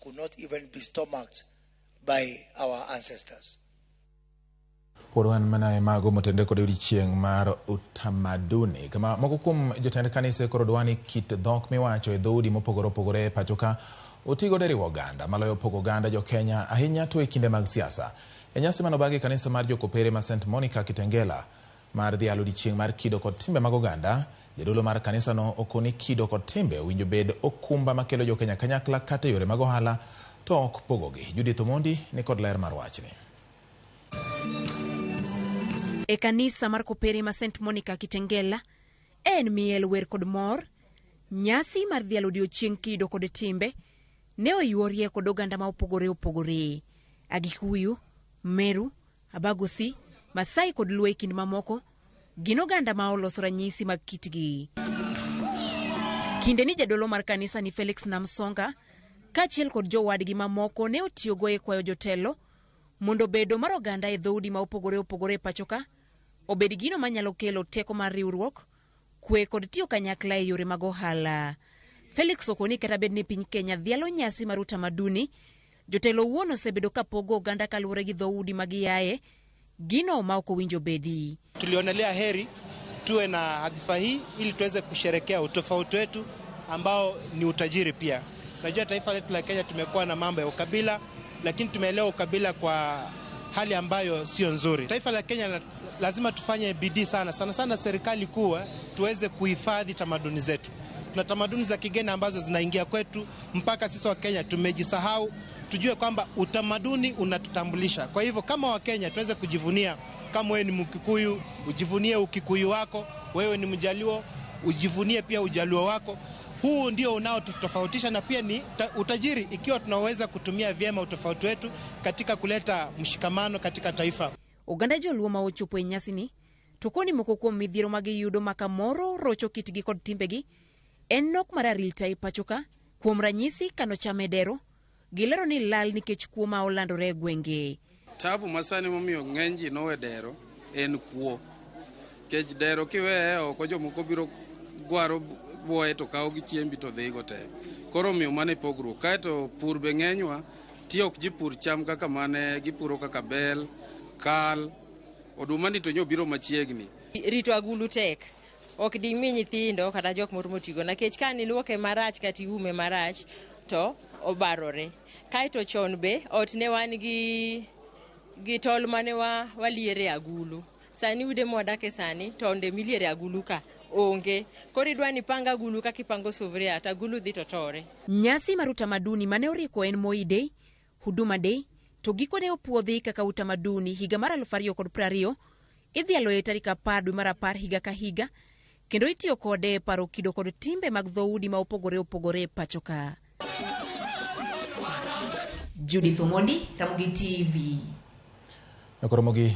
Could not even be stomached by our ancestors. Pod wan mana e mago motende kod odiochieng' mar utamaduni, kama moko kuom jotend kanise koro dwa ni kit dhok miwacho e dhoudi mopogore opogore e pacho ka otigodo e riwo oganda maloyo pogo oganda jo-Kenya ahinya to e kinde mag siasa. E nyasi manobagi e kanisa mar jokopere ma St Monica Kitengela mar dhialo odiochieng' mar kido kod timbe mag oganda, jadolo mar kanisano okoni kido kod timbe owinjo bed okumba makelo jo-Kenya kanyakla kata e yore mag ohala to ok pogogi. Judith Omondi ni kod ler mar wachni. E kanisa mar Kopere ma St Monica Kitengela, en miel, wer kod mor. Nyasi mar dhialo odiochieng' kido kod timbe ne oyuorie kod oganda ma opogore opogore. Agikuyu, Meru, Abagusi, Masai kod Luo e kind mamoko gin oganda ma oloso ranyisi mag kitgi. Kinde ni jadolo mar kanisa ni Felix Namsonga kaachiel kod jowadgi mamoko ne otiyogo e kwayo jotelo mondo bedo mar oganda e dhoudi ma opogore opogore e pachoka obed gino manyalo kelo teko mar riwruok, kwe kod tiyo kanyakla e yore mag ohala. Felix okoni kata bed ni piny Kenya dhialo nyasi mar utamaduni, jotelo owuon osebedo ka pogo oganda kaluwore gi dhoudi ma giaye, gino ma ok owinjo bedi. Tulionelea heri tuwe na hadhifa hii ili tuweze kusherekea utofauti wetu ambao ni utajiri pia. Najua taifa letu la Kenya tumekuwa na mambo ya ukabila, lakini tumeelewa ukabila kwa hali ambayo sio nzuri. Taifa la Kenya lazima tufanye bidii sana sana sana, serikali kuu tuweze kuhifadhi tamaduni zetu. Tuna tamaduni za kigeni ambazo zinaingia kwetu mpaka sisi wa Kenya tumejisahau. Tujue kwamba utamaduni unatutambulisha. Kwa hivyo kama Wakenya tuweze kujivunia. Kama wewe ni Mkikuyu, ujivunie Ukikuyu wako. Wewe ni Mjaluo, ujivunie pia Ujaluo wako. Huu ndio unaotutofautisha na pia ni utajiri ikiwa tunaweza kutumia vyema utofauti wetu katika kuleta mshikamano katika taifa. Oganda joluo ma ochopo e nyasini to koni moko kuom midhiero ma giyudo ma kamoro rocho kitgi kod timbegi en nok mar arita e pachoka. Kuom ranyisi kano cham e dero, gilero ni lal nikech kuo ma olandore e gwenge. Tabu masani momiyo ng'eny ji nowe dero en kuo. Nikech dero kiweye oko jomoko biro gwaro buoye to kawo gi chiembi to dhigo te. Koro omiyo mano e pogruok. Kaeto pur be ng'enywa, ti ok ji pur cham kaka mane gipuro kaka bel, kal, oduma ni to nyo biro machiegni. Rito agulu tek. Ok dimi nyithindo kata jok moro motigo nikech ka niluoke marach kata iume marach to obarore. Kaeto chon be ot ne wan gi tol mane waliere agulu. Sani ude mwadake sani tonde miliere agulu ka onge. Koro idwa ni ipang agulu kaka ipango sufuria to agulu dhi to tore. Nyasi mar utamaduni mane oriko en Moi Day, Huduma Day, to gikone opuodhi kaka utamaduni higa mar 2020 idhialo e tarik 10 dwe mar 10 higa ka higa, kendo itiyo kode e paro kido kod timbe mag dhoudi ma opogore opogore e pacho ka. Judith Omondi, Ramogi TV. Koro mogi.